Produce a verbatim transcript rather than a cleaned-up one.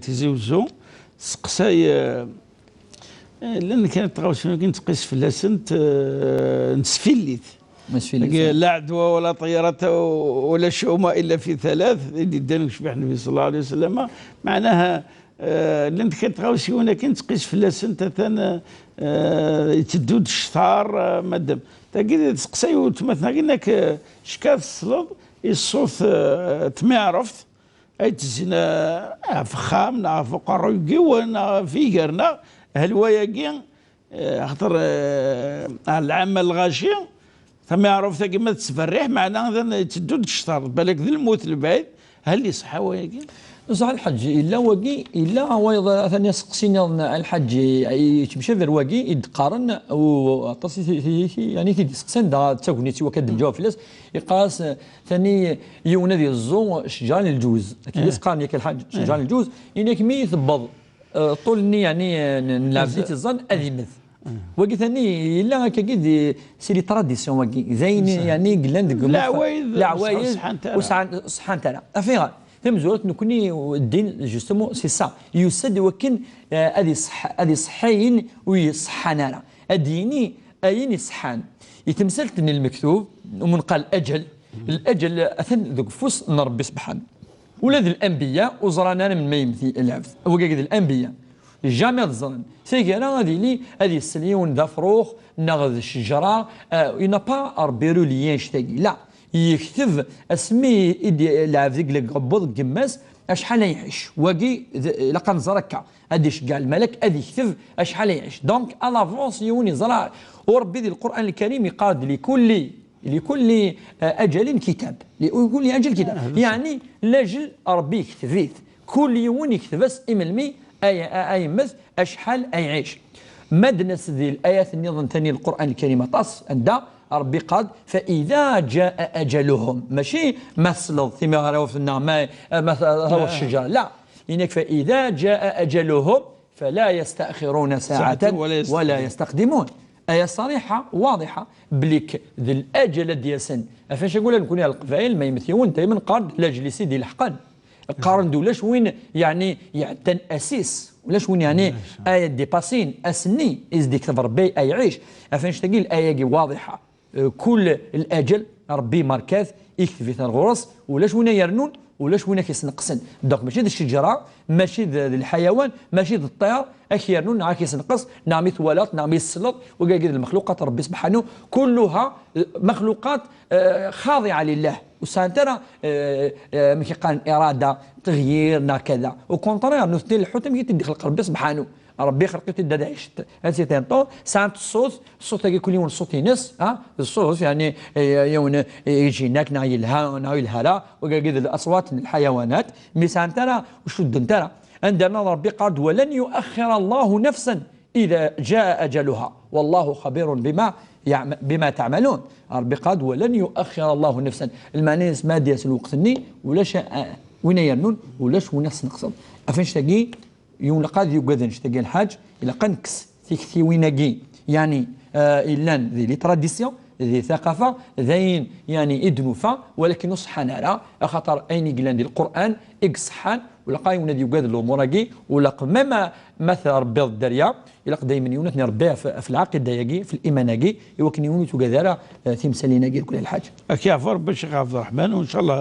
Tizi Uzzu, tesseqsay, eh, eh, llan kra n tɣawsiwin akken teqqis fell-asent, eh, nesfillit. Nesfillit, dagi, eh, la ɛedwa wala ṭiyarata wala cuma illa fi thalath, i d-iddan deg ucbiḥ Nnbi sallallahu alayhi wa sallam. Meɛnaha, eh, llant kra n tɣawsiwin akken teqqis fell-asent, atan, eh, yetteddu-d cctar, eh, madam. Tagi tesseqsay weltma-tneɣ, yenna-k, eh, cka tesleḍ i ṣṣut, eh, tmiɛruft, ay ttezzin, eh, ɣef uxxam, neɣ ɣef uqerruy n yiwen, neɣ ɣef yiger, neɣ hel wayagi, eh, axaṭer, eh, ar lɛamma lɣaci, tamiɛruft-agi ma tettberriḥ, meɛna atan yetteddu-d ccṭer, balak d lmut lebɛid, hel iṣeḥḥa wayagi? Neṣṣeḥ lḥaǧ, yella wagi, yella wayeḍ atan iseqsi nniḍen a lḥaǧ yettemcabi ar wagi i d-qqaren, u aṭas i t-, i t-, i t-, yani, i t-id-iseqsan, dɣa d tagnit i wakka d-nǧawab fell-as, iqqar-as, eh, tani yiwen ad yeẓẓu ccǧeṛ n lǧuz. Akka i s-qqaren yak a lḥaǧ, ccǧeṛ n lǧuz, ini-ak mi tewweḍ, eh, ṭṭul-nni, yani, eh, n, n lɛebd i tt-iẓẓan, ad immet. Wagi tani yella akkagi di, c'est les traditions wagi. D ayen, yani, yellan deg leɛwayed, leɛwayed ur ṣeḥḥant ara. Ur ṣeḥḥant ara. Af ayɣer? Tamezwarut, nekkni, ddin, justement, c'est ça. Yusa-d i wakken, eh, ad iṣeḥ-, ad iṣeḥḥ ayen ur iṣeḥḥan ara. Ad d-yini ayen iṣeḥḥan. I temsalt n lmektub, umenqal ajal, lajal atan deg ufus n Ṛebbi sebḥan. Ula d lanbiya ur ẓran ara melmi yemmet lɛebd. Wagi d lanbiya. Jamais ad ẓren. Taggara ad yili ad yessel yiwen d afrux neɣ d ccejra, euh, il n'a pas Ṛebbi relié annect-agi. La, yekteb asmi i d-, lɛebd i yella deg uɛebbuḍ n yemma-s acḥal ay iɛic. Wagi d, ilaq ad nẓer akka. Ad iceggeɛ lmalak ad yekteb acḥal ay iɛic. Donc, à l'avance, yiwen yeẓra. U Ṛebbi di Lqur'an Lkarim yeqqar-d: لكل لكل، آه، أجل كتاب. لكل أجل كتاب. يعني, lajel Ṛebbi yekteb-it. Kul yiwen yekteb-as i melmi ay, ay, ay yemmet, acḥal ay iɛic. Ma d-nas di layat nniḍen tani n Lqur'an Lkarim aṭas, anda Ṛebbi qal: فإذا جاء أجلهم. Mačči ma tesleḍ timiɣrawt-nneɣ, ma, ma taweḍ ccejra. La. Yenna-k: فإذا جاء أجلهم فلا يستأخرون ساعة ولا يستقدمون. Aya ṣariḥa, waḍiḥa, belli-k d lajal ad d-yasen. Af acu i ɣ-d-yeqqaren nekkni ar Leqbayel, ma yemmet yiwen, daymen qqaren-d: lajel-is i d-ileḥqen. Qqaren-d ulac win, yani, iɛeddan ass-is. Ulac win, yani, ay d-ipasin ass-nni i s-d-yekteb Ṛebbi ay iɛic. Af annect-agi, laya-agi waḍiḥa. Eh, kul lajal, Ṛebbi imerka-t, yekteb-it ar ɣur-s, ulac win ay irennun, ulac win ak-isneqsen. Donc, mačči d ccejra, mačči d, d lḥayawan, mačči d ṭṭir, ak-irennun neɣ ak-isneqs, neɣ mi twalaḍ, neɣ mi tesleḍ, wagi d lmexluqat n Ṛebbi sebḥanu, كلها, eh, مخلوقات, eh, خاضعة لله. Ur sɛant ara, eh, eh, amek i qqaren, إرادة, تغيير, neɣ كذا. Au contraire, nutni lḥut amek i t-id-ixleq Ṛebbi sebḥanu. Ṛebbi ixleq-it-id ad iɛic, ad s-iṭṭenṭu, sɛant ṣṣut, ṣṣut-agi kul yiwen ṣṣut-ines, ha, d ṣṣut, yani, eh, yiwen, eh, iǧinak, neɣ yelha, neɣ yelha ara, wagi d الأصوات n lḥayawanat, mi sɛant ara, ur cuddent ara. Anda nniḍen Ṛebbi qqar-d: ولن يؤخر الله نفسا إذا جاء أجلها والله خبير بما يعم-، بما تعملون. Ṛebbi qqar-d: ولن يؤخر الله نفسا. Lmeɛna-ines ma ad d-yas lweqt-nni, ulac, eh, win ay irennun, ulac win ad s-neqsen. Af annect-agi, Yiwen ilaq ad yugad annect-agi a lḥaǧ, ilaq ad nekkes tiktiwin-agi, yani, eh, yellan di les traditions, di ثقافة, d ayen, yani, i d-nufa, walakin ur ṣeḥḥan ara, axaṭer ayen i yellan di Lqur'an i iṣeḥḥan, u ilaq yiwen ad yugad lumuṛ-agi, u ilaq même ma, ma tṛebbiḍ dderya, ilaq daymen yiwen ad ten-iṛebbi ɣef, ɣef lɛaqida-agi, ɣef liman-agi, i wakken yiwen ur tugad ara, eh, timsalin-agi, deg a lḥaǧ. Ak yeɛfu Ṛebbi, Ccix Ɛebderreḥman, u ncallah.